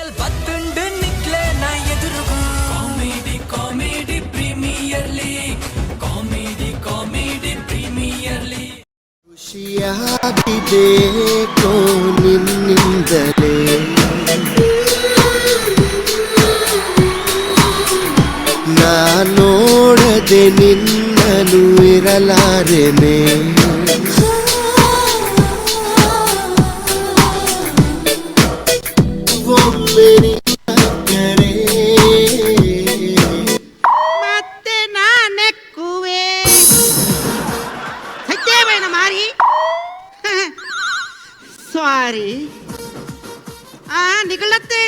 IPL ಬತ್ತುಂಡು ನಿಕ್ಲೆ ನ ಎದುರುಗು. Comedy comedy premier league, comedy comedy premier league. ಖುಷಿಯಾಗಿದೆ ನಿನ್ನಿಂದಲೇ, ನಾ ನೋಡದೆ ನಿನ್ನನು ಇರಲಾರೆನೆ. ಒಮ್ಮೆ ನಿನ್ನ ಕರೆ. ಮತ್ತೆ ನಾನೆಕ್ಕುವೆ ಸತ್ಯವೇನ ಮಾರಿ. ಸಾರಿ, ಆ ನಿಗಳತ್ತೆ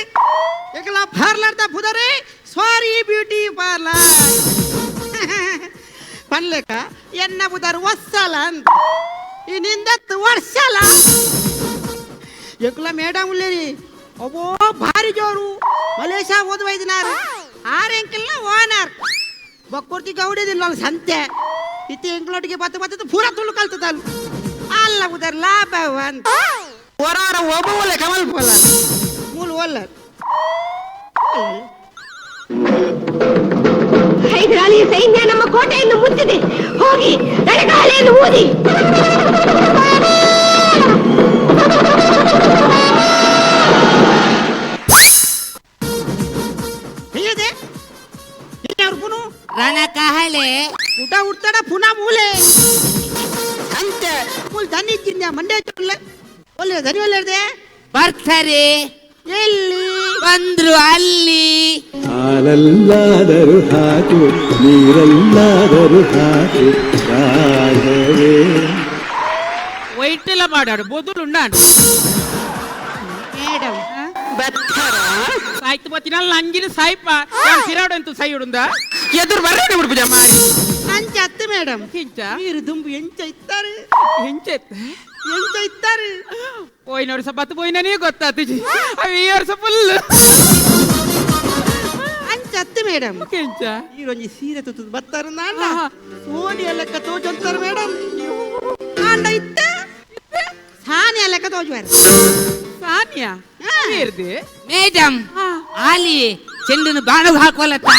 ಎಕಲ ಪಾರ್ಲರ್ the ಪುದರೆ ಸಾರಿ ಬ್ಯೂಟಿ ಪಾರ್ಲರ್ ಪನ್ಲೆಕ ಎನ್ನ ಬುದರ್ ವಸ್ಸಲ ಅಂತ ಇನ್ನಿಂದತ್ತು ವರ್ಷಲ. ಎಕ್ಲ ಮೇಡಮ್ ಉಳ್ಳೇರಿ ಅಬ್ಬೋ ಭಾರಿ ಜೋರು. ಮಲೇಷ್ಯಾ ಓದುವ ಇದಿನಾರು ಆರ್ ಎಂಕಲ್ನ ಓನರ್ ಬಕ್ಕೊರ್ತಿ ಗೌಡಿದಿಲ್ಲ ಸಂತೆ ಇತ್ತಿ ಎಂಕ್ಲೊಟ್ಟಿಗೆ ಬತ್ತ ಬತ್ತ ಪೂರ ತುಳು ಕಲ್ತದಲ್ ಅಲ್ಲ ಉದರ್ ಲಾಭ ಅಂತ ಹೊರಾರ ಒಬ್ಬ ಕಮಲ್ ಪೋಲ ಮೂಲು ಒಲ್ಲ. ಹೈದರಾಲಿ ಸೈನ್ಯ ನಮ್ಮ ಕೋಟೆಯನ್ನು ಮುತ್ತಿದೆ. ಹೋಗಿ ನಡಗಾಲೆಯನ್ನು ಊದಿ. ಹೇಗಿದೆ ಪುನು? ರಣಕಹಳೆ. ಊಟ ಉಡ್ತಾಡ ಪುನಃ ಮೂಲೆ ಸಂತೆ ಮೂಲ್ ದನಿ ಇದ್ದಿದ್ದ ಮಂಡ್ಯ ಒಳ್ಳೆ ದನಿ ಒಳ್ಳೆದೆ. ಬರ್ತಾರೆ. ಎಲ್ಲಿ? ಬಂದ್ರು ಅಲ್ಲಿ. ಹಾಲಲ್ಲಾದರೂ ಹಾಕು, ನೀರಲ್ಲಾದರೂ ಹಾಕು ರಾಘವೇ. ವೈಟೆಲ್ಲ ಮಾಡಾಡು ಬೊದುಲು ಉಂಡಾಡು. ಮೇಡಮ್ ಬರ್ತಾರ? ಸಾಯ್ತು ಬತ್ತಿನ ಅಂಜಿನ ಸಾಯ್ಪ ತಿರಾಡು ಅಂತೂ ಸೈಯುಡುಂದ ಎದುರು ಬರ್ರೆ ಬಿಡ್ಬುಜ ಮಾರಿ. ಅಂಚ ಅತ್ತು ಮೇಡಮ್. ಕಿಂಚ? ನೀರು ದುಂಬು ಎಂಚ ಇತ್ತಾರೆ? ಎಂಚೆತ್ತ? ಎಂಚ ಇತ್ತಾರೆ? ಪೋಯಿನ ವರ್ಷ ಬತ್ತು ಪೋಯಿನೇ ಗೊತ್ತಾತಿಜಿ ಅವು ಈ ವರ್ಷ ಫುಲ್. ಅಂಚ ಅತ್ತು ಮೇಡಮ್. ಕೆಂಚ? ಈರೊಂಜಿ ಸೀರೆ ತುತ್ತು ಬತ್ತಾರ ನಾಂಡ ಸೋನಿಯ ಲೆಕ್ಕ ತೋಜಂತಾರೆ ಮೇಡಮ್. ಆಂಡ ಇತ್ತ ಸಾನಿಯ ಲೆಕ್ಕ ತೋಜುವಾರ. ಸಾನಿಯಾ ಏರ್ದೆ? ಮೇಡಮ್, ಆಲಿ ಚೆಂಡನ್ನು ಬಾಣಗ್ ಹಾಕೋಲತ್ತ.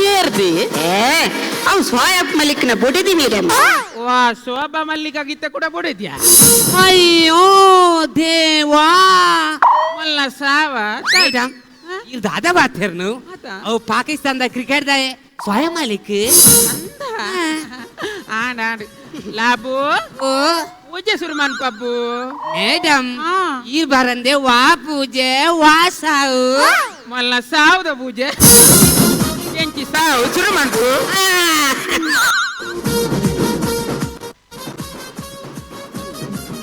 ಏರ್ದಿ? ಅವು ಸೋಯಬ್ ಮಲಿಕ್ನ ಬೊಡಿದಿ ಮೇಡಮ್. ವಾ, ಶೋಭಾ ಮಲ್ಲಿಕ ಗೀತೆ ಕೂಡ ಬೊಡಿದ್ಯಾ? ಅಯ್ಯೋ ದೇವಾ. ಮಲ್ಲ ಸಾವ. ಮೇಡಮ್, ಇದು ದಾದಾ ಬಾತೇರ್ನು? ಆತ. ಅವು ಪಾಕಿಸ್ತಾನದ ಕ್ರಿಕೆಟ್ ದಾಯ ಸ್ವಯಂ ಮಾಲಿಕ್. ಆಂಡ್ ಆಂಡ್ ಲಾಬು. ಓ. ಪೂಜೆ ಸುರುಮಾನ್ ಪಬ್ಬು. ಮೇಡಮ್, ಆ. ಈ ಬರಂದೆ ವಾ ಪೂಜೆ ವಾ ಸಾವು. ಮಲ್ಲ ಸಾವ್ದ ಪೂಜೆ ಎಂಚಿ ಸಾವು ಶುರು ಮಾಡ್ತು. ಆ.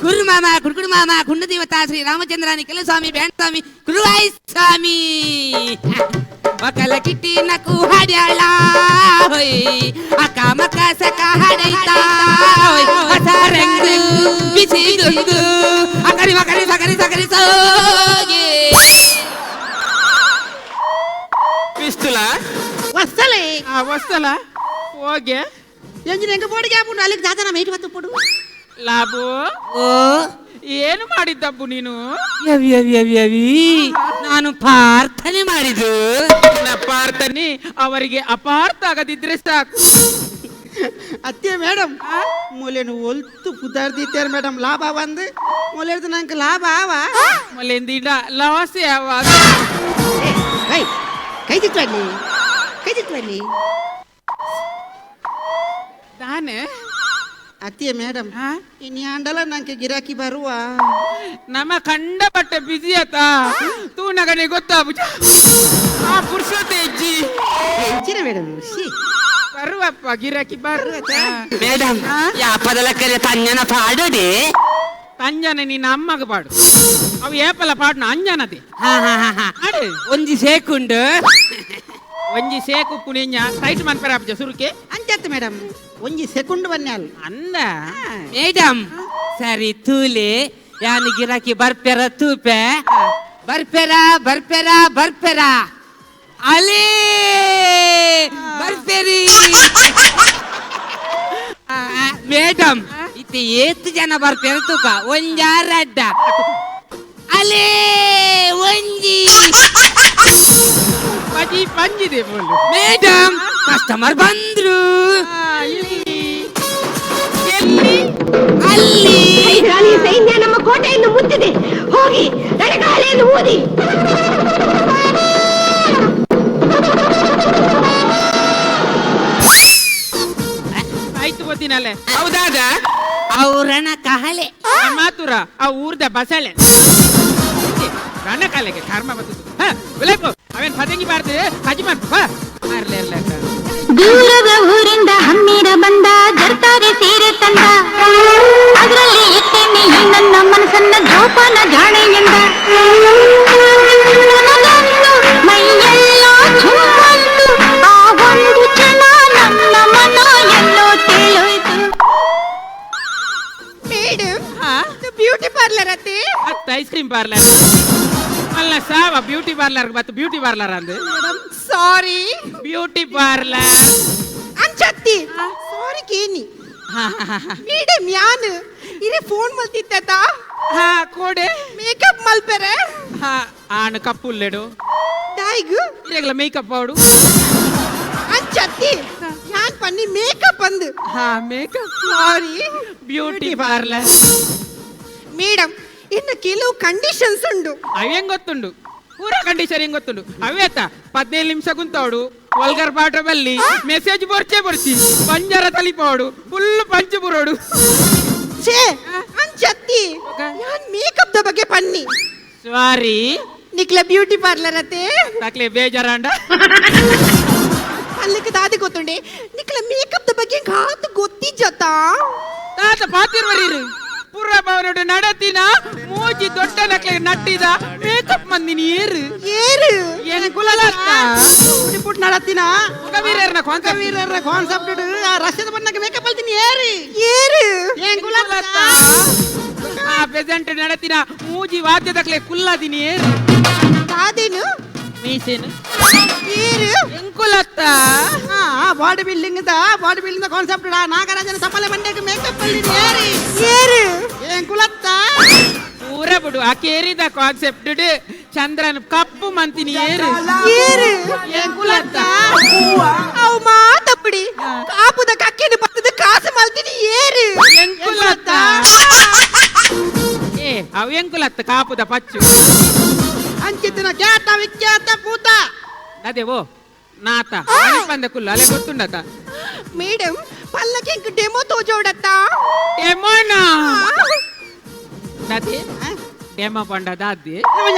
ಗುರು ಮಾಮ ಕುಡ್ಕುಡು ಮಾಮ ಕುಂಡ ದೇವತಾ ಶ್ರೀ ರಾಮಚಂದ್ರ ನಿಖಿಲ ಸ್ವಾಮಿ ಬ್ಯಾಂಡ್ ಸ್ವಾಮಿ ಗುರುವಾಯ ಸ್ವಾಮಿ ಒಕಲ ಕಿಟ್ಟಿ ನಕು ಹಾಡ್ಯಾಳ ಹೊಯ್ ಅಕ್ಕ ಮಕ ಸಕ ಹಾಡೈತಾ ಹೊಯ್ ಹೊಸ ರಂಗು ಬಿಸಿ ದುಂದು ಅಕರಿ ಮಕರಿ ಸಕರಿ ಸಕರಿ ಸೋಗೆ. ಪಿಸ್ತುಲ. ವಸ್ತಲೆ. ಆ ವಸ್ತಲ ಹೋಗೆ. ಎಂಜಿನ ಹೆಂಗ ಬೋಡಿಗೆ ಹಾಕೊಂಡು ಅಲ್ಲಿಗೆ ದಾದನ ಮೇಟ್ ಬತ್ತು ಪಡು. ಲಾಬು. ಓ. ಏನು ಮಾಡಿದ್ದಬ್ಬು ನೀನು? ಯವಿ ಯವಿ ಯವಿ ಯವಿ, ನಾನು ಪ್ರಾರ್ಥನೆ ಮಾಡಿದ್ದು. ನನ್ನ ಪ್ರಾರ್ಥನೆ ಅವರಿಗೆ ಅಪಾರ್ಥ ಆಗದಿದ್ರೆ ಸಾಕು. ಅತ್ತೆ ಮೇಡಮ್, ಮೂಲೆನು ಒಲ್ತು ಪುದಾರ್ದಿತ್ತಾರೆ ಮೇಡಮ್. ಲಾಭ ಬಂದು ಮೂಲೆದು ನಂಗೆ ಲಾಭ ಆವ. ಮಲೆಂದಿಡ ಲಾಸ್ ಯಾವಾಗ? ಕೈ ಕೈ ತಿತ್ವಲ್ಲಿ, ಕೈ ತಿತ್ವಲ್ಲಿ. ತಾನೆ. ಅತ್ತೆ ಮೇಡಮ್, ಇನ್ಯಾಂಡಲ ನಂಗೆ ಗಿರಾಕಿ ಬರುವ. ನಮ್ಮ ಕಂಡ ಬಟ್ಟೆ ಬಿಸಿ ಆತ ತೂನಗನೆ ಗೊತ್ತಾಬುಜ ಆ ಪುರುಷತೆ ಅಜ್ಜಿ. ಎಂಚಿನ ಮೇಡಮ್ she. ಬರುವಪ್ಪ, ಗಿರಾಕಿ ಬರುವ. ಮೇಡಮ್, ಯಾಪದಲಕ್ಕರೆ ತಂಜನ ಪಾಡುಡಿ. ತಂಜನ ನಿನ್ನ ಅಮ್ಮಗ ಪಾಡು. ಅವು ಏಪಲ ಪಾಡ್ನ ಅಂಜನದೆ. ಹಾ ಹಾ ಹಾ ಹಾ. ಅಡೆ. ಒಂಜಿ ಸೇಕುಂಡು. ಒಂಜಿ ಸೇಕು ಪುಣಿಂಜ ಟೈಟ್ ಮನ್ಪರ ಆಪುಜ ಸುರುಕೆ. ಅಂಚತ್ತು ಮೇಡಮ್, ಒಂಜಿ ಸೆಕೆಂಡ್ ಬನ್ಯಾಲ್. ಅಂದ. ಮೇಡಮ್, ಸರಿ ತೂಲೆ, ಯಾನು ಗಿರಾಕಿ ಬರ್ಪೆರ ತೂಪೆ. ಬರ್ಪೆರ ಬರ್ಪೆರ ಬರ್ಪೆರ ಅಲೇ ಬರ್ಪೆರಿ. ಮೇಡಮ್, ಇತ್ತೆ ಏತ್ ಜನ ಬರ್ಪೆರ ತೂಕ, ಒಂಜಾರ ಅಡ್ಡ ಅಲೇ ಒಂಜಿ. ಈ ಪಂಜಿದೆ ಬೋಲು. ಮೇಡಮ್, ಕಸ್ಟಮರ್ ಬಂದ್ರು. ಇಲ್ಲಿ ಎಲ್ಲಿ? ಅಲ್ಲಿ. ಹೈದರಾಲಿ ಸೈನ್ಯ ನಮ್ಮ ಕೋಟೆಯನ್ನು ಮುತ್ತಿದೆ. ಹೋಗಿ ರಣಗಾಲೆಯನ್ನು ಊದಿ. ಆಯ್ತು ಗೊತ್ತಿನಲ್ಲೇ. ಹೌದಾದ? ಅವರಣ ಕಹಳೆ. ಮಾತುರ ಆ ಊರ್ದ ಬಸಳೆ ರಣಕಾಲೆಗೆ ಕರ್ಮ ಬರ್ತದೆ. ಹ ಉಲೇಪು ಅವೇನ್ ಪದಂಗಿ ಬಾರ್ದು ಕಜಿ ಮಾಡ್ತು. ಇರ್ಲಿ ಇರ್ಲಿ ಅಕ್ಕ. ದೂರದ ಊರಿಂದ ಹಮ್ಮಿರ ಬಂದ, ಜರ್ತಾರೆ ಸೀರೆ ತಂದ, ಅದರಲ್ಲಿ ಇಟ್ಟೇನೆ ಈ ನನ್ನ ಮನಸ್ಸನ್ನ ಜೋಪಾನ ಜಾಣೆ ಎಂದ. ನನಗಂದು ಮೈಯೆಲ್ಲ ಝುಮ್ಮಂತು, ಆ ಒಂದು ಕ್ಷಣ ನನ್ನ ಮನ ಎಲ್ಲೋ ತೇಲೋಯ್ತು. ಮೇಡಮ್, ಬ್ಯೂಟಿ ಪಾರ್ಲರ್ ಅತ್ತೆ? ಅತ್ತ ಐಸ್ ಕ್ರೀಮ್ ಪಾರ್ಲರ್ ಅಲ್ಲ ಸಾವ. ಬ್ಯೂಟಿ ಪಾರ್ಲರ್ ಬತ್ತು ಬ್ಯೂಟಿ ಪಾರ್ಲರ್ ಅಂದು. ಸಾರಿ. Beauty parlour. ಅಂಚತ್ತಿ, ಸಾರಿ ಕೇನಿ. ಮೇಡಮ್, ಯಾನ್ ಇರೆ ಫೋನ್ ಮಲ್ತಿತ್ತ. ಹಾ, ಕೋಡೆ? ಮೇಕಪ್ ಮಲ್ಪೆರೆ. ಹಾ, ಆಣ ಕಪ್ಪುಲ್ಲೆಡು. ದಾಯಿಗು? ಇರೆಗ್ಲ ಮೇಕಪ್ ಆಡು. ಅಂಚತ್ತಿ, ಯಾನ್ ಪನ್ನಿ ಮೇಕಪ್ ಅಂದು. ಹಾ, makeup. Sorry. Beauty parlour. Madam, ಇನ್ನು ಕೆಲವು ಕಂಡೀಷನ್ಸ್ ಉಂಡು. ಅವೇಂ ಗೊತ್ತುಂಡು, ಪೂರ ಕಂಡೀಷನ್ ಹೆಂಗ್ ಗೊತ್ತುಂಡು. ಅವೇ ಅತ್ತ 15 ನಿಮಿಷ ಕುಂತವಡು, ವಲ್ಗರ್ ಪಾಠ ಬಲ್ಲಿ, ಮೆಸೇಜ್ ಬೊರ್ಚೆ ಬೊರ್ಚಿ, ಪಂಜರ ತಲಿಪಾಡು, ಫುಲ್ ಪಂಚು ಬುರೋಡು. ಛೇ, ಅಂಚತ್ತಿ, ಯಾನ್ ಮೇಕಪ್ the ಬಗ್ಗೆ ಪನ್ನಿ. ಸಾರಿ. ನಿಕ್ಲ ಬ್ಯೂಟಿ ಪಾರ್ಲರ್ ಅತ್ತೆ? ತಕ್ಲೆ ಬೇಜಾರಾಂಡ. ಅಲ್ಲಿಗೆ ದಾದಿ ಗೊತ್ತುಂಡೆ, ನಿಕ್ಲ ಮೇಕಪ್ the ಬಗ್ಗೆ ಘಾತ್ ಗೊತ್ತಿಜ್ಜತಾ? ತಾತ ಪಾತಿರ್ವರೀರು ಪುರ ಭವನೋಡು ನಡತಿನ ಮೂಜಿ ದೊಡ್ಡ ನಕ್ಲೆ ನಟ್ಟಿದ ಮೇಕಪ್ ಮಂದಿನಿ ಏರು? ಏರು? ಏನ್ ಕುಲಲತ್ತ? ಪುಟಿ ಪುಟ್ ನಡತಿನ ವೀರರ್ನ ಕಾನ್ಸೆಪ್ಟ್. ವೀರರ ಕಾನ್ಸೆಪ್ಟ್. ಆ ರಷ್ಯಾದ ಬಣ್ಣಕ್ಕೆ ಮೇಕಪ್ ಅಲ್ತೀನಿ ಏರು? ಏರು? ಏನ್ ಕುಲಲತ್ತ? ಆ ಪ್ರೆಸೆಂಟ್ ನಡತಿನ ಮೂಜಿ ವಾದ್ಯದಕ್ಲೆ ಕುಲ್ಲದಿನಿ ಏರು? ದಾದಿನು? ಮೀಸೇನು. ಏರು? ಎಂಕುಲತ್ತ? Body building the body building concept. ನಾಗರಾಜನ ಸಫಲ ಮಂಡ್ಯಕ್ಕೆ ಮೇಕಪ್ ಅಲ್ಲಿ ಏರಿ ಏರು? ಏನ್ ಕುಲತ್ತ? ಪೂರ ಬಿಡು. ಆ ಕೇರಿದ ಕಾನ್ಸೆಪ್ಟ್ ಚಂದ್ರನ್ ಕಪ್ಪು ಮಂತಿನಿ ಏರು? ಏರು? ಏನ್ ಕುಲತ್ತ? ಅವು ಮಾತಪ್ಪಡಿ ಕಾಪುದ ಕಕ್ಕಿನ ಬತ್ತದ ಕಾಸು ಮಲ್ತೀನಿ ಏರು? ಎಂಕುಲತ್ತ? ಏ, ಅವು ಎಂಕುಲತ್ತ ಕಾಪುದ ಪಚ್ಚು. ಅಂಚಿತ್ತಿನ ಖ್ಯಾತ ವಿಖ್ಯಾತ ಪೂತ. ಅದೇ ಓ ನಾತ ಬಂದ ಕುಲ್ಲು ಅಲ್ಲೇ ಗೊತ್ತುಂಡತ. ಮೇಡಮ್, ಪಲ್ಲಕ್ಕೆ ಇಂಕ್ ಡೆಮೋ ತೋಜೋಡತ್ತ. ಡೆಮೋನ ದಾದಿ, ಡೆಮೋ ಪಂಡ ದಾದಿ.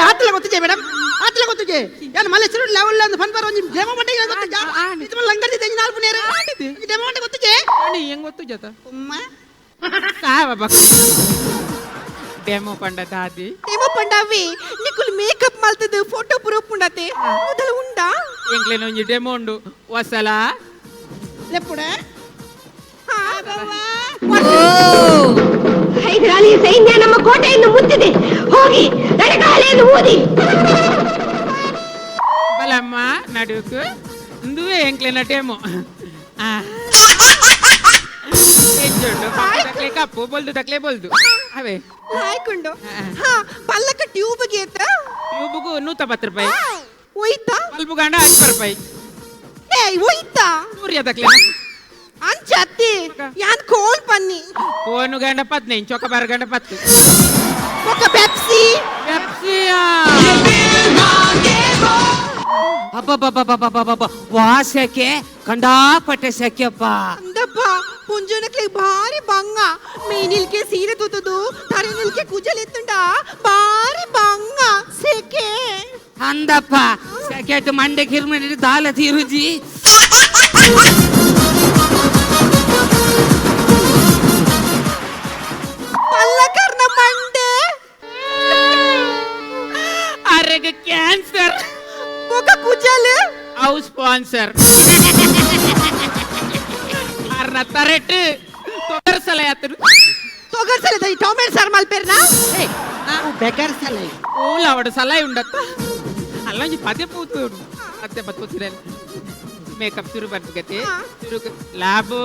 ಆತಲ ಗೊತ್ತಿದೆ ಮೇಡಮ್, ಆತಲ ಗೊತ್ತಿದೆ. ಯಾನು ಮಲ್ಲೇಶ್ವರ ಲೆವೆಲ್ ಒಂದು ಫನ್ ಬರೋ ಡೆಮೋ ಮಂಡೆ ಗೊತ್ತಿದೆ. ಇದು ಲಂಗಡಿ ತೆಂಗಿ ನಾಲ್ಕು ನೇರ ಡೆಮೋ ಮಂಡೆ ಗೊತ್ತಿದೆ. ಅಣಿ ಹೆಂಗ್ ಗೊತ್ತು ಜತ? ಉಮ್ಮ. ಸಾವ ಬಕ್ ಡೆಮೋ ಪಂಡ ದಾದಿ. ಡೆಮೋ ಪಂಡಾವಿ ನಿಕುಲ್ ಮೇಕಪ್ ಮಲ್ತದು ಫೋಟೋ ಪ್ರೂಫ್ ಉಂಡತೆ ಮೊದಲು ಉಂಡಾ? ಎಂಕ್ಲೇನ ಒಂಜಿ ಡೆಮೋ ಉಂಡು ವಸಲ. ಲೆಪ್ಪುಡ. ಹೈದರಾಲಿ ಸೈನ್ಯ ನಮ್ಮ ಕೋಟೆಯನ್ನು ಮುತ್ತಿದೆ. ಹೋಗಿ ರಣಗಾಲೆಯನ್ನು ಊದಿ. ಬಲಮ್ಮ ನಡುಕು ಇಂದುವೆ ಎಂಕ್ಲೇನ ಡೆಮೋ. ಆ ಎಂಜುಂಡು ತಕ್ಲೆ ಕಪ್ಪು ಬೊಲ್ದು ತಕ್ಲೆ ಬೊಲ್ದು ಅವೇ. ಹಾಯ್ಕೊಂಡು ಹಾ, ಪಲ್ಲಕ ಟ್ಯೂಬ್ ಗೇತ? ಟ್ಯೂಬ್ಗೂ 110 ರೂಪಾಯಿ. ಒಯ್ತಾ? ಬಲ್ಬು ಗಂಡ 5 ರೂಪಾಯಿ. ಏಯ್, ಒಯ್ತಾ? ಸೂರ್ಯ ತಕ್ಲೆ. ಅಂಚತ್ತಿ, ಯಾನ್ ಕೋಲ್ ಪನ್ನಿ. ಕೋನು ಗಂಡ 15, ಚೊಕಬಾರ ಗಂಡ 10. ఒక ಪೆಪ್ಸಿ. ಪೆಪ್ಸಿಯಾ? ಅಬ್ಬಬ್ಬಬ್ಬಬ್ಬಬ್ಬಬ್ಬ, ವಾ ಸೆಕೆ, ಕಂಡಾಪಟ್ಟೆ ಸೆಕೆಪ್ಪ. ಅಂದಪ್ಪ, ಪುಂಜನಕ್ಲೆ ಭಾರಿ ಬಂಗ. ಮೈ ನಿಲ್ಕೆ ಸೀರೆ ತೂತುದು ತರೆ ನಿಲ್ಕೆ ಕುಜಲ್ ಎತ್ತುಂಡ ಭಾರಿ ಬಂಗ ಸೆಕೆ. ಅಂದಪ್ಪ, ಸೆಕೆಟ್ ಮಂಡೆ ಕಿರ್ಮಡಿ ದಾಲ ತೀರುಜಿ. ಪಲ್ಲಕರ್ನ ಮಂಡೆ. ಅರೆಗೆ ಕ್ಯಾನ್ಸರ್. ఒక ಕುಜಲ್. ಅವು ಸ್ಪಾನ್ಸರ್ ಅರ್ನ ತರೆಟ್ ತೊಗರ್ಸಲ ಯಾತರು. ತೊಗರ್ಸಲೆ ದೈ ಟೊಮೆಟೊ ಸಾರ್ ಮಲ್ಪೆರ್ನಾ ಬೆಕರ್ ಸಲೆ. ಓಲ ಅವಡ ಸಲಹೆ ಉಂಡತ್ತ ಅಲ್ಲೊಂಜಿ ಪದೇ ಪೂತು ಅತ್ತೆ ಬತ್ತೋತಿರ ಮೇಕಪ್ ಶುರು ಬರ್ಗತಿ ಶುರು ಲಾಬು.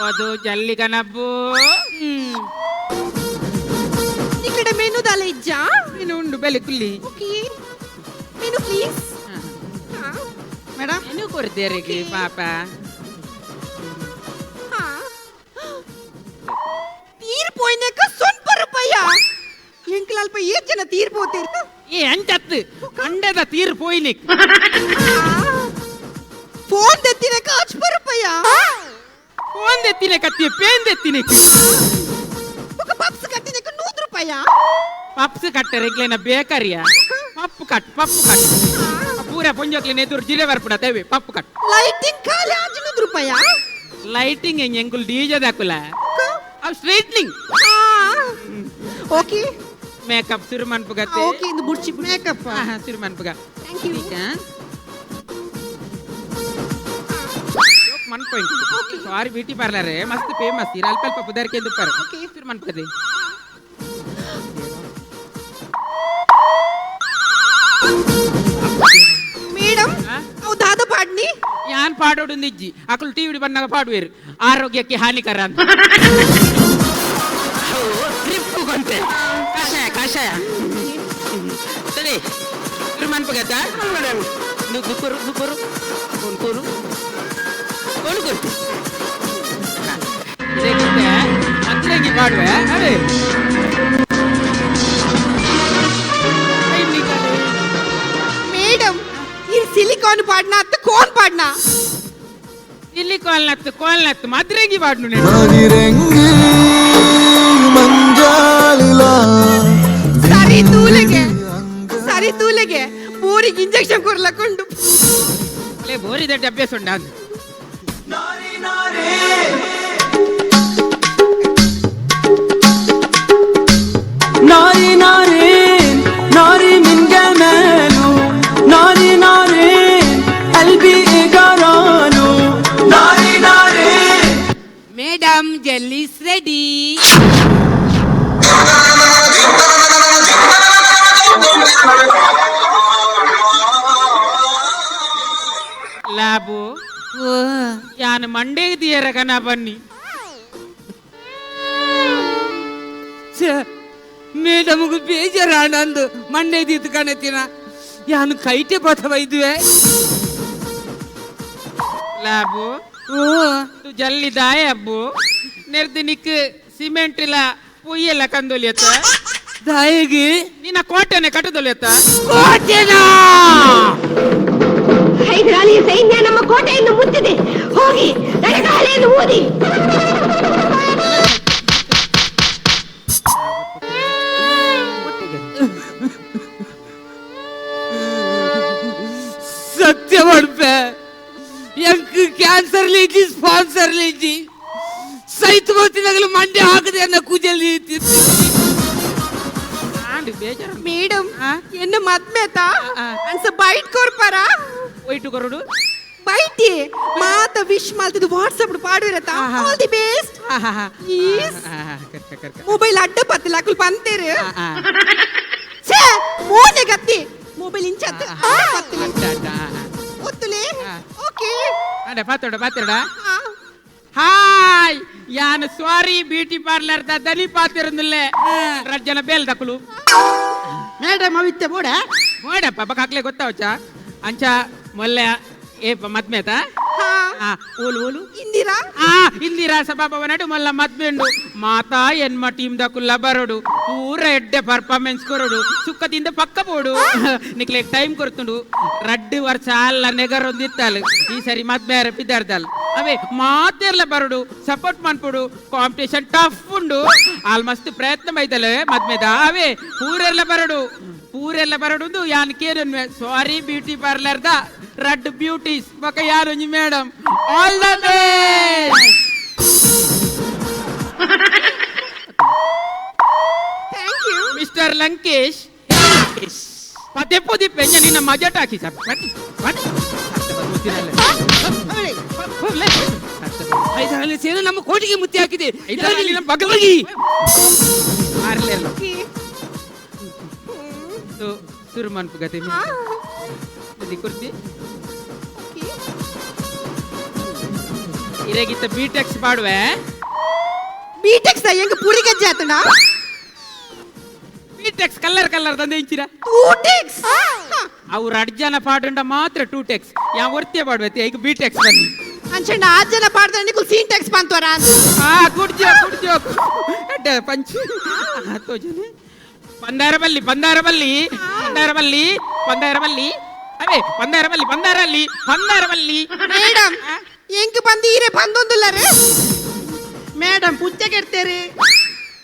ಅದು ಜಲ್ಲಿ ಕನಬ್ಬು. ఇక్కడ ಮೆನು ದಾಲ ಇಜ್ಜಾ? ನೀನು ಉಂಡು ಬೆಲೆ ಕುಲ್ಲಿ. Okay, menu please. ಮೇಡಮ್ ಏನು ಕೊಡ್ತೀರಿಗೆ ಪಾಪ? ತೀರ್ ಪೋಯ್ನಕ ಸ್ವಲ್ಪ ರೂಪಾಯ ಎಂಕಲ್ ಅಲ್ಪ ಏತ್ ಜನ ತೀರ್ ಪೋತೇರ್? ಏ ಅಂಚತ್ತು ಕಂಡದ ತೀರ್ ಪೋಯ್ನಿಕ್. ಫೋನ್ ದೆತ್ತಿನಕ ಅಚ್ಪ ರೂಪಾಯ. ಫೋನ್ ದೆತ್ತಿನ ಕತ್ತಿ ಪೇನ್ ದೆತ್ತಿನಕ್. ఒక ಪಪ್ಸ್ ಕಟ್ಟಿನಕ 100 ರೂಪಾಯ. ಪಪ್ಸ್ ಕಟ್ಟರೆ ಇಕ್ಲೇನ ಬೇಕರಿಯ? ಪಪ್ಪು ಕಟ್ ಪಪ್ಪು ಕಟ್ ಪೂರ ಪೊಂಜೋಕ್ಲೇನ ಎದುರು ಜಿಲೆ ಬರ್ಪುಡ ತೇವೆ ಪಪ್ಪು ಕಟ್. ಲೈಟಿಂಗ್ ಖಾಲಿ 500 ರೂಪಾಯ. ಲೈಟಿಂಗ್ ಎಂಗುಲ್ ಡಿಜೆ ದಾಕುಲ ಅವ್ ಸ್ಟ್ರೈಟ್ನಿಂಗ್. ಓಕೆ. ಮೇಕಪ್ ಸುರು ಮನ್ಪುಗತ್ತೆ. ಓಕೆ, ಇಂದು ಬುಡ್ಚಿ ಮೇಕಪ್. ಸುರು ಮನ್ಪುಗ. Thank you. ಮನ್ಪೊಂಡು ಸಾರಿ ಬ್ಯೂಟಿ ಪಾರ್ಲರ್ ಮಸ್ತ್ ಫೇಮಸ್ ಇರ ಅಲ್ಪ ಅಲ್ಪ ಪುದರ್ಕೆ ದುಪ್ಪರ್ ಸುರು ಮನ್ಪುಗದೆ. ಮೇಡಮ್, ಅವು ದಾದ ಪಾಡ್ನಿ. ಯಾನ್ ಪಾಡೋಡು ನಿಜ್ಜಿ ಅಕುಲು ಟಿವಿ ಬನ್ನಾಗ ಪಾಡುವೇರು ಆರೋಗ್ಯಕ್ಕೆ ಹಾನಿಕರ ಅಂತ. ಟ್ರಿಪ್ ಕೊಂತೆ ಕಷಾಯ ಕಷಾಯ ಸರಿ ಸುರು ಮನ್ಪುಗತ್ತ. ನುಗ್ಗು ಕೊರು ಕೊರು ಕೊರು ಕೊರು ಕೊರು ಇದಕ್ಕಿಂತ ಮದ್ರಂಗಿ ಪಾಡುವೆ. ಅದೇ ಮೇಡಮ್, ಈ ಸಿಲಿಕಾನ್ ಪಾಡ್ನಾ ಅತ್ತ ಕೋನ್ ಪಾಡ್ನಾ? ಸಿಲಿಕಾನ್ ನತ್ತು ಕೋಲ್ ನತ್ತು ಮದ್ರಂಗಿ ಪಾಡ್ನು నేను. ಮದಿರೆಂಗಿ ಮಂಜಾಲಿಲ. ಸರಿ ತೂಲೆಗೆ ಸರಿ ತೂಲೆಗೆ ಬೋರಿಗೆ ಇಂಜೆಕ್ಷನ್ ಕೊರ್ಲಕೊಂಡು. ಲೇ ಬೋರಿ ದಡ್ಡ ಅಭ್ಯಾಸ ಉಂಡ. ناري نارين ناري من جماله ناري نارين قلبي إجراله ناري نارين. Madam, jellies ready. Lab ಯಾನ್ ಮಂಡೇಗೆ తీಯರ ಕನ ಬನ್ನಿ. ಮೇಡಮ್ಗೂ ಬೇಜಾರಾನಂದು ಮಂಡೆ ದಿತ್ತು ಕಾಣತಿನ ಯಾನು ಕೈಟೆ ಪಥವ ಇದುವೆ. ಲಾಬು ಓ ತು ಜಲ್ಲಿ ದಾಯ ಅಬ್ಬು ನೆರ್ದು ನಿಕ್ ಸಿಮೆಂಟ್ ಇಲ್ಲ ಪೊಯ್ಯೆಲ್ಲ ಕಂದೊಲಿಯತ್ತ. ದಾಯಿಗೆ ನಿನ್ನ ಕೋಟೆನೆ ಕಟ್ಟದೊಲಿಯತ್ತ. ಕೋಟೆನಾ? ಹೈದರಾಲಿಯ ಸೈನ್ಯ ನಮ್ಮ ಕೋಟೆಯನ್ನು ಮುತ್ತಿದೆ. ಹೋಗಿ ನಡಗಾಲೆಯನ್ನು ಊದಿ. ಸತ್ಯ ಮಾಡ್ಪೆ ಎಂಕ್ ಕ್ಯಾನ್ಸರ್ ಲೇಜಿ ಸ್ಪಾನ್ಸರ್ ಲೇಜಿ ಸೈತ್ ಬೋತಿನಾಗಲು ಮಂಡೆ ಹಾಕದೆ ಅನ್ನ ಕೂಜಲ್ಲಿ. ಆಂಡ್ ಬೇಜಾರು. ಮೇಡಮ್, ಎನ್ನ ಮದ್ಮೆತ ಅನ್ಸ ಬೈಟ್ ಕೊರ್ಪಾರ? ಒಯ್ಟು ಕೊರಡು. ಬೈಟಿ ಮಾತ ವಿಶ್ ಮಾಡ್ತಿದ್ದು ವಾಟ್ಸ್ಆಪ್ ಪಾಡುವಿರತ್ತ ಆಲ್ the best. ಕರ್ಕ ಕರ್ಕ. ಮೊಬೈಲ್ ಅಡ್ಡ ಪತ್ತಿಲ್ಲ ಅಕುಲ್ ಪಂತೇರು. ಛೇ ಮೋನೆ ಗತ್ತಿ ಮೊಬೈಲ್ ಇಂಚತ್ ಪತ್ತಿಲ್ಲ. ಅಡ್ಡ ಅಡ್ಡ. ಒತ್ತುಲೆ. ಓಕೆ. ಅಡ ಪಾತೋಡ ಪಾತೋಡ. ಹಾಯ್ ಯಾನ್ ಸಾರಿ ಬ್ಯೂಟಿ ಪಾರ್ಲರ್ the ದನಿ ಪಾತಿರಂದಿಲ್ಲೆ ರಜ್ಜನ ಬೇಲ್ ದಕುಲು. ಮೇಡಮ್, ಅವಿತ್ತೆ ಬೋಡ. ಬೋಡಪ್ಪ ಬಕಾಕ್ಲೆ ಗೊತ್ತಾವಚ್ಚ ಅಂಚ ಮೊಲ್ಲೆ ಏಪ ಮದ್ಮೇತ. ಓಲು ಓಲು. ಇಂದಿರಾ. ಆ ಇಂದಿರಾ ಸಭಾಭವನಡು ಮೊಲ್ಲ ಮದ್ಮೆಂಡು ಮಾತಾ ಎನ್ಮ ಟೀಮ್ ದಕುಲ್ಲ ಬರೋಡು ಪೂರ ಎಡ್ಡೆ ಪರ್ಫಾರ್ಮೆನ್ಸ್ ಕೊರಡು ಸುಕ್ಕದಿಂದ ಪಕ್ಕ ಬೋಡು ನಿಕ್ಲೆ ಟೈಮ್ ಕೊಡ್ತುಂಡು ರಡ್ಡು ವರ್ಷ ಅಲ್ಲ ನೆಗರೊಂದಿತ್ತಾಲು ಈ ಸರಿ ಮದ್ಮೆ ಪಿದಾರ್ದಲ್ ಅವೇ ಮಾತೆರ್ಲ ಬರೋಡು ಸಪೋರ್ಟ್ ಮನ್ಪುಡು ಕಾಂಪಿಟೇಷನ್ ಟಫ್ ಉಂಡು ಆಲ್ಮಸ್ಟ್ ಪ್ರಯತ್ನ ಮೈದಲೆ ಮದ್ಮೆದ ಅವೇ ಪೂರೆಲ್ಲ ಬರೋಡು ಪೂರೆಲ್ಲ ಬರೋಡು ಯಾನ್ ಕೇರನ್ವೆ ಸಾರಿ ಬ್ಯೂಟಿ ಪಾರ್ಲರ್ the ರಡ್ ಬ್ಯೂಟೀಸ್ ಬೊಕ ಯಾರು madam all the best. Thank you. Mister Lankesh ಪದೇ ಪದೇ ಪೆಂಜ ನಿನ್ನ ಮಜಾ ಟಾಕಿ ಸರ್. ಹೈದರಾಲಿ ಸೇನೆ ನಮ್ಮ ಕೋಟೆಗೆ ಮುತ್ತಿ ಹಾಕಿದೆ. ಹೈದರಾಲಿ ನಮ್ಮ ಬಗಲಗಿ. ಸುರು ಮನ್ಪು ಗತಿ ಕುರ್ತಿ ಇರೆಗಿತ್ತ ಬೀಟೆಕ್ಸ್ ಪಾಡುವೆ. ಬೀಟೆಕ್ಸ್ ಹೆಂಗ ಪುರಿ ಗಜ್ಜೆ ಆತನ. ಬೀಟೆಕ್ಸ್. ಟೆಕ್ಸ್ ಕಲ್ಲರ್ ಕಲ್ಲರ್ ತಂದೆ ಇಂಚಿರ ಟೂ ಟೆಕ್ಸ್ ಅವ್ರು ಅಡ್ಜನ ಪಾಡುಂಡ ಮಾತ್ರ ಟೂ ಟೆಕ್ಸ್ ಯಾ ಒರ್ತೆ ಪಾಡ್ಬೇಕು ಈಗ ಬಿ ಟೆಕ್ಸ್ ಬನ್ನಿ ಅಂಚಂಡ ಆರು ಜನ ಪಾಡ್ದ್ರೆ ನಿಕುಲ್ ಸೀನ್ ಟೆಕ್ಸ್ ಬಂತವರ ಆ ಗುಡ್ ಜೋಕ್ ಗುಡ್ ಜೋಕ್ ಅಡ್ಡ ಪಂಚ್ ತೋಜನೆ ಬಂದಾರಬಲ್ಲಿ ಬಂದಾರಬಲ್ಲಿ ಬಂದಾರಬಲ್ಲಿ ಬಂದಾರಬಲ್ಲಿ ಅವೇ ಬಂದಾರಬಲ್ಲಿ ಬಂದಾರಲ್ಲಿ ಬಂದಾರಬಲ್ಲಿ ಮೇಡಮ್ ಎಂಕ್ ಬಂದು ಈರೆ ಬಂದೊಂದುಲ್ಲರೆ ಮೇಡಮ್ ಪುಚ್ಚೆ ಕೆಡ್ತೇರಿ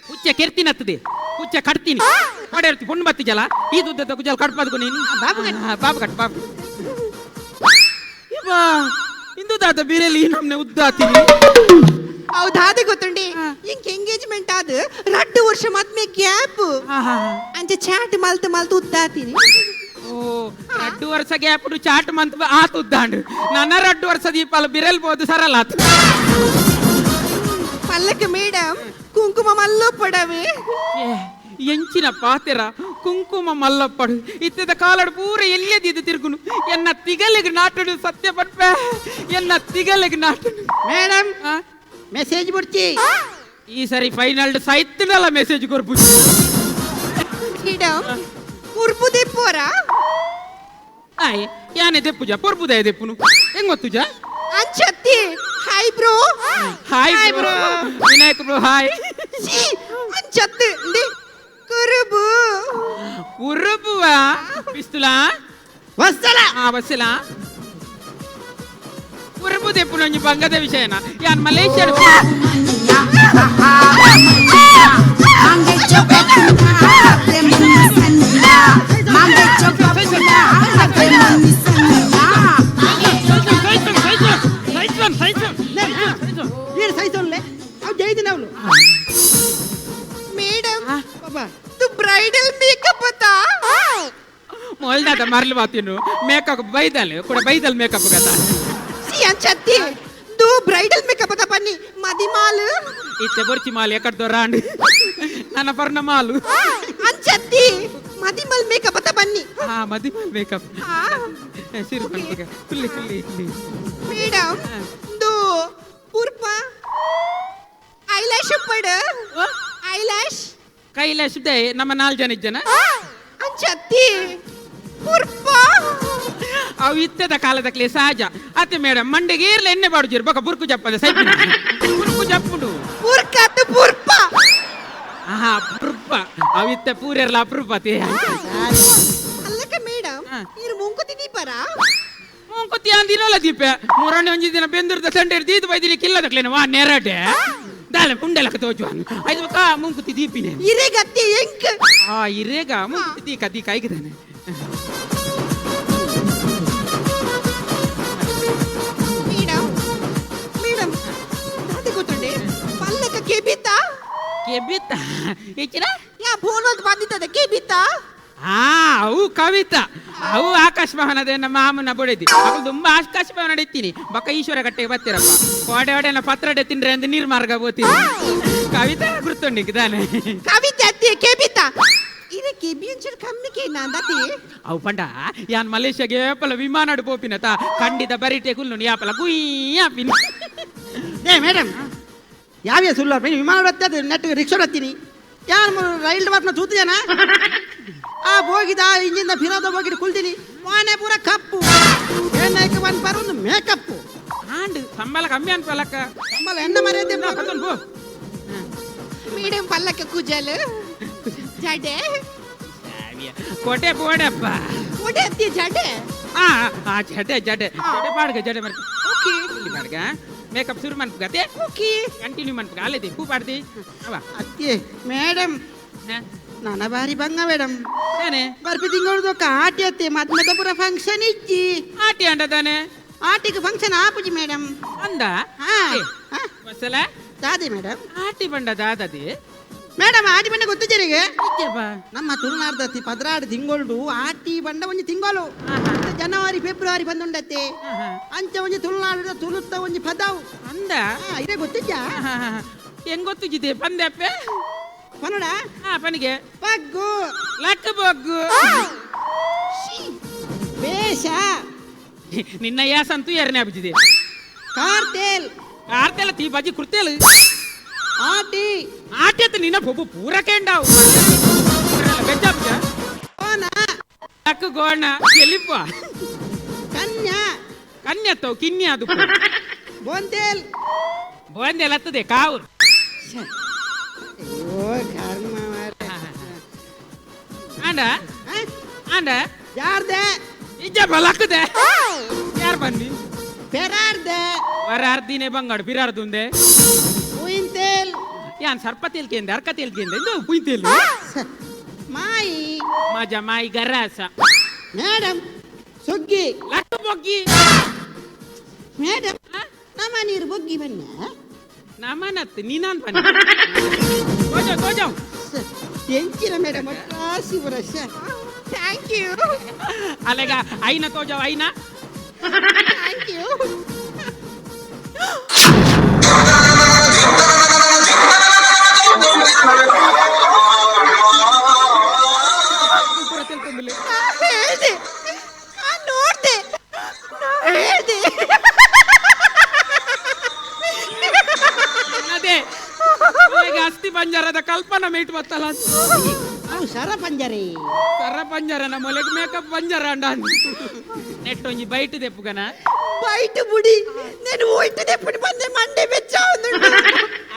ಪುಚ್ಚೆ ಕೆರ್ತಿನತ್ತದೆ ಪುಚ್ಚೆ ಕಟ್ತೀನಿ ಹೊಡೆರ್ತಿ ಪೊಣ್ಣು ಬತ್ತಿ ಜಲ ಈ ದುಡ್ಡ ಕುಜಲ್ ಕಟ್ಪದ್ಕು ನೀನು ಬಾಬು ಕಟ್. ಬಾಬು ಕಟ್ ಬಾಬು ಇಬ್ಬಾ ಇಂದು ದಾತ ಬೀರೆಲಿ ನಮ್ನೆ ಉದ್ದಾತೀನಿ ಹೌದಾದೆ ಗೊತ್ತುಂಡಿ ಇಂಕ್ ಎಂಗೇಜ್ಮೆಂಟ್ ಆದ ರಡ್ಡು ವರ್ಷ ಮದ್ಮೆ ಗ್ಯಾಪ್ ಅಂಚೆ ಚಾಟ್ ಮಲ್ತು ಮಲ್ತು ಉದ್ದಾತೀನಿ ಓ ರಡ್ಡು ವರ್ಷ ಗ್ಯಾಪ್ ಚಾಟ್ ಮಂತ್ ಆತ ಉದ್ದಾಂಡು ನನ್ನ ರಡ್ಡು ವರ್ಷ ದೀಪಾಲ ಬಿರಲ್ ಬೋದು ಸರಳ ಆತು ಪಲ್ಲಕ್ಕೆ ಮೇಡಮ್ ಕುಂಕುಮ ಮಲ್ಲೋ ಪಡವೆ ಎಂಚಿನ ಪಾತೆರ ಕುಂಕುಮ ಮಲ್ಲಪ್ಪಡು ಇತ್ತದ ಕಾಲಡು ಪೂರ ಎಲ್ಲಿಯದಿದ್ದು ತಿರುಗುನು ಎನ್ನ ತಿಗಲಿಗೆ ನಾಟಡು ಸತ್ಯ ಪಟ್ಪೆ ಎನ್ನ ತಿಗಲಿಗೆ ನಾಟಡು ಮೇಡಮ್ ಮೆಸೇಜ್ ಬಿಡ್ಚಿ ಈ ಸರಿ ಫೈನಲ್ ಸೈತ್ನಲ್ಲ ಮೆಸೇಜ್ ಕೊರ್ಪು ಮೇಡಮ್ ಕುರ್ಪು ದೆಪ್ಪೋರ ಆಯ್ ಯಾನೆ ದೆಪ್ಪುಜ ಪೊರ್ಪುದಾಯ ದೆಪ್ಪುನು ಹೆಂಗ್ ಗೊತ್ತುಜ ಅಂಚತ್ತಿ hi bro hi bro Vinayak bro hi ಅಂಚತ್ತಿ ಕುರುಬು ಕುರುಬುವಾ ಪಿಸ್ತುಲಾ ವಸ್ತಲ ಆ ಬಸ್ಸಲ ಕುರುಬು ದೆಪ್ಪುನೊಂಜಿ ಬಂಗದ ವಿಷಯನ ಯಾನ್ ಮಲೇಷ್ಯಾ ಮೇಡಮ್ ತು ಬ್ರೈಡಲ್ ಮೇಕಪ್ ಅತಾ ಮೊಲ್ದಾದ ಮರಲು ಬಾತಿನು ಮೇಕಪ್ ಬೈದಲ್ ಕೂಡ ಬೈದಲ್ ಮೇಕಪ್ ಗತ ಸಿ ಅಂಚತ್ತಿ ದು ಬ್ರೈಡಲ್ ಮೇಕಪ್ ಅತ ಬನ್ನಿ ಮದಿಮಾಲ್ ಇತ್ತೆ ಬೊರ್ಚಿ ಮಾಲ್ ಎಕಡ್ ದೊರಾಂಡ್ ನನ್ನ ಪರ್ಣ ಮಾಲು ಅಂಚತ್ತಿ ಮದಿಮಾಲ್ ಮೇಕಪ್ ಅತ ಬನ್ನಿ ಹಾ ಮದಿಮಾಲ್ ಮೇಕಪ್ ಸಿರು ಪಂಪಿಗ ಕುಲ್ಲಿ ಕುಲ್ಲಿ ಕುಲ್ಲಿ ಮೇಡಮ್ ದು ಪುರ್ಪ ಐಲ್ಯಾಶ್ ಪಡ ಐಲ್ಯಾಶ್ ಕೈಲಾಶ್ they ನಮ್ಮ ನಾಲ್ ಜನ ಇಜ್ಜನ ಅಂಚತ್ತಿ ಪುರ್ಪ ಅವು ಇತ್ತದ ಕಾಲದಕ್ಲೆ ಸಹಜ ಅತ್ತೆ ಮೇಡಮ್ ಮಂಡೆಗೆ ಏರ್ಲ ಎಣ್ಣೆ ಬಾಡುಜಿರ್ ಬೊಕ ಬುರ್ಕು ಜಪ್ಪದ ಸೈಪ್ ಬುರ್ಕು ಜಪ್ಪುಡು ಪುರ್ಕತ್ತು ಪುರ್ಪ ಆಹಾ ಪುರ್ಪ ಅವು ಇತ್ತ ಪೂರೆರ್ಲ ಅಪರೂಪತಿ ಅಲ್ಲಕ ಮೇಡಮ್ ನೀರು ಮುಂಕುತಿ ದೀಪರ ಮುಂಕುತಿ ಅಂದಿನಲ್ಲ ದೀಪ ಮೂರನೇ ಒಂಜಿ ದಿನ ಬೆಂದೂರ್ದ ಸಂಡೆ ದೀದು ಬೈದಿನಿ ಕಿಲ್ಲದಕ್ಲೇನ ವಾ ನೆರಡೆ ದಾಲೆ ಪುಂಡೆಲಕ ತೋಜುವಾನ್ ಐದು ಬೊಕ ಮುಂಕುತಿ ದೀಪಿನೆ ಇರೆಗತ್ತಿ ಎಂಕ್ ಆ ಇರೇಗ ಮುಂಕುತಿ ದೀಕ ದೀಕ ಐಗದಾನೆ ಮೇಡಮ್ ಮೇಡಮ್ ದಾದೆ ಗೊತ್ತುಂಡೆ ಪಲ್ಲಕ ಕೆಬಿತಾ ಕೆಬಿತಾ ಹೆಚ್ಚಿನ ಯಾ ಫೋನ್ ಒಂದು ಬಂದಿದ್ದದ ಕೆಬಿತಾ ಆ ಅವು ಕವಿತಾ ಅವು ಆಕಾಶ ಭವನದ ನಮ್ಮ ಮಾಮನ ಬೊಡೆದಿ ಅವಳು ತುಂಬಾ ಆಕಾಶ ಭವನ ಇತ್ತೀನಿ ಬಕ್ಕ ಈಶ್ವರ ಕಟ್ಟೆಗೆ ಬರ್ತೀರಪ್ಪ ಒಡೆ ಒಡೆನ ಪತ್ರೊಡೆ ತಿಂದ್ರೆ ಅಂದ್ರೆ ನೀರ್ ಮಾರ್ಗ ಹೋಗ್ತೀನಿ ಕವಿತಾ ಗುರ್ತೊಂಡಿದ್ದಾನೆ ಕವಿತೆ ಅತ್ತಿ ಕೆಬಿತಾ ಇದು ಕೆಬಿ ಒಂಚೂರು ಕಮ್ಮಿ ಕೇನಾಂದತಿ ಅವು ಪಂಡ ಯಾನ್ ಮಲೇಷ್ಯಾಗೆ ಏಪಲ ವಿಮಾನ ಪೋಪಿನ ತಾ ಖಂಡಿತ ಬರಿಟೆ ಕುಲ್ಲು ಯಾಪಲ ಗುಯ್ ಆಪಿನಿ ಏ ಮೇಡಮ್ ಯಾವ್ಯ ಸುಳ್ಳು ವಿಮಾನ ಅದು ನೆಟ್ ರಿಕ್ಷಾ ಹತ್ತೀನಿ ಯಾರು ರೈಲ್ ಬರ್ನ ತೂತಿಯಾನ ಆ ಬೋಗಿದ ಇಂಜಿನ್ ಫಿರೋದ ಬೋಗಿದ ಕುಲ್ತೀನಿ ಮೋನೆ ಪೂರ ಕಪ್ಪು ಏನಾಯ್ತು ಒನ್ ಪರ್ ಒಂದು ಮೇಕಪ್ ಆಂಡ್ ಸಂಬಳ ಕಮ್ಮಿ ಅನ್ಪಲಕ್ಕ ಸಂಬಳ ಎಣ್ಣ ಮರ್ಯಾದೆ ಕತ್ತೊಂದು ಪೋ ಮೇಡಮ್ ಪಲ್ಲಕ್ಕ ಕುಜಲ್ ಜಡೆ ಕೊಟೆ ಪೋಡಪ್ಪ ಕೊಡೆ ಅತ್ತಿ ಜಡೆ ಆ ಆ ಜಡೆ ಜಡೆ ಜಡೆ ಪಾಡ್ಗ ಜಡೆ ಮರ್ತಿ ಓಕೆ ಇಲ್ಲಿ ಪಾಡ್ಗ ಮೇಕಪ್ ಶುರು ಮನ್ಪುಗತೆ ಓಕೆ ಕಂಟಿನ್ಯೂ ಮನ್ಪುಗ ಅಲ್ಲದೆ ಪೂ ಪಾಡ್ದಿ ಅವ ಅತ್ತಿ ಮೇಡಮ್ ನಾನ ಬಾರಿ ಬಂಗ ಮೇಡಮ್ ಏನೇ ಬರ್ಪಿ ತಿಂಗಳದೊಕ್ಕ ಆಟಿ ಅತ್ತೆ ಮತ್ತೆ ಪೂರ ಫಂಕ್ಷನ್ ಇಜ್ಜಿ ಆಟಿ ಅಂಡದಾನೆ ಆಟಿಗೆ ಫಂಕ್ಷನ್ ಆಪುಜಿ ಮೇಡಮ್ ಅಂದ ಹಾ ವಸಲ ದಾದಿ ಮೇಡಮ್ ಆಟಿ ಬಂಡ ದಾದದಿ ಮೇಡಮ್ ಆಟಿ ಬಂಡ ಗೊತ್ತು ಜರಿಗೆ ನಮ್ಮ ತುಳುನಾಡ್ದತ್ತಿ ಪದ್ರಾಡು ತಿಂಗಳು ಆಟಿ ಬಂಡ ಒಂಜಿ ತಿಂಗಳು ಜನವರಿ ಫೆಬ್ರವರಿ ಬಂದುಂಡತ್ತೆ ಅಂಚ ಒಂಜಿ ತುಳುನಾಡು ತುಳುತ್ತ ಒಂಜಿ ಪದಾವು ಅಂದ ಇದೇ ಗೊತ್ತಿದ್ಯಾ ಹೆಂಗ್ ಗೊತ್ತಿದ್ದೆ ಪಂದೆಪ್ಪೆ ಪನ್ನಡ ಹಾ ಪನಿಗೆ ಬಗ್ಗು ಲಕ್ಕ ಬಗ್ಗು ಬೇಷ ನಿನ್ನ ಯಾಸಂತೂ ಎರನೇ ಅಭಿಜಿದೆ ಕಾರ್ತೇಲ್ ಕಾರ್ತೇಲ ತೀ ಬಜ್ಜಿ ಕುರ್ತೇಲ್ ಆಟಿ ಆಟಿ ಅತ್ತ ನಿನ್ನ ಪೊಬ್ಬು ಪೂರ ಕೆಂಡಾವು ಬೆಚ್ಚಪ್ಪ ಕೋನ ಲಕ್ಕು ಗೋಣ ಎಲ್ಲಿಪ್ಪ ಕನ್ಯಾ ಕನ್ಯತ್ತವ್ ಕಿನ್ಯ ಅದು ಬೋಂದೇಲ್ ಬಂದೆಲ್ಲ ಹತ್ತದೆ ಕಾವ್ರು ಅಯ್ಯೋ ಕರ್ಮ ಮಾರ್ರೆ. ಆಂಡ ಆ? ಆಂಡ ಯಾರ್ದೆ ಇಜ್ಜಪ್ಪ ಲಕ್ಕದೆ ಯಾರು ಬನ್ನಿ ಪೆರಾರ್ದೆ ವರ ಅರ್ದಿನೇ ಬಂಗಾಡು ಬಿರಾರ್ದುಂದೆ ಹೂವಿನ ತೇಲ್ ಯಾನ್ ಸರ್ಪ ತೇಲ್ಕೆಂದೆ ಅರ್ಕ ತೇಲ್ಕೆಂದೆ ಇದು ಪುಯಿಂತೇಲು ಮಾಯಿ ಮಜ ಮಾಯಿ ಗರಾಸ ಮೇಡಮ್ ಸುಗ್ಗಿ ಲಕ್ಕು ಬೊಗ್ಗಿ ಮೇಡಮ್ ನಮ್ಮ ನೀರು ಬೊಗ್ಗಿ ಬನ್ನ ನಮನತ್ ನೀನಾನ್ ಬನ್ನಿ ತೋಜಾವ್ ತೋಜಾವ್ ಎಂಚಿನ ಮೇಡಮ್ ಒಟ್ರಾಸಿ ಬರಶ thank you ಅಲೆಗ ಐನ ತೋಜಾವ್ ಐನ thank you ಪೂರ ತಿಳ್ಕೊಂಬಿಲ್ಲ ಹೇಳ್ದೆ ನಾನ್ ನೋಡ್ದೆ ನಾ ಹೇಳ್ದೆ ಅದೇ ಅಲೆಗ ಅಸ್ಥಿ ಪಂಜರದ ಕಲ್ಪನಾ ಮೇಟ್ ಬತ್ತಲ್ಲ ಅವು ಸರ ಪಂಜರಿ ಸರ ಪಂಜರ ನಮ್ಮ ಒಲೆಗ್ ಮೇಕಪ್ ಪಂಜರ ಅಂಡ ನೆಟ್ ಒಂಜಿ ಬೈಟ್ ದೆಪ್ಪುಗನ ಬೈಟ್ ಬುಡಿ నేను ಒಯ್ಟು ದೆಪ್ಪುಡಿ ಬಂದೆ ಮಂಡೆ ಬೆಚ್ಚ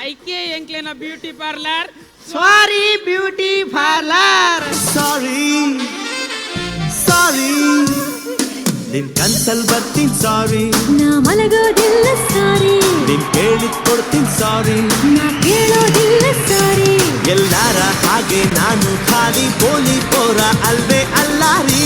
ಐಕೆ ಎಂಕ್ಲೆನ beauty parlour sorry beauty parlour sorry sorry ನಿನ್ ಕನ್ಸಲ್ ಬರ್ತೀನಿ ಸಾರಿ ನಾ ಮಲಗೋದಿಲ್ಲ ಸಾರಿ ನಿನ್ ಕೇಳಿದ್ ಕೊಡ್ತೀನಿ ಸಾರಿ ನಾ ಕೇಳೋದಿಲ್ಲ ಸಾರಿ ಎಲ್ಲಾರ ಹಾಗೆ ನಾನು ಖಾಲಿ ಪೋಲಿ ಪೋರ ಅಲ್ವೇ ಅಲ್ಲಾರಿ.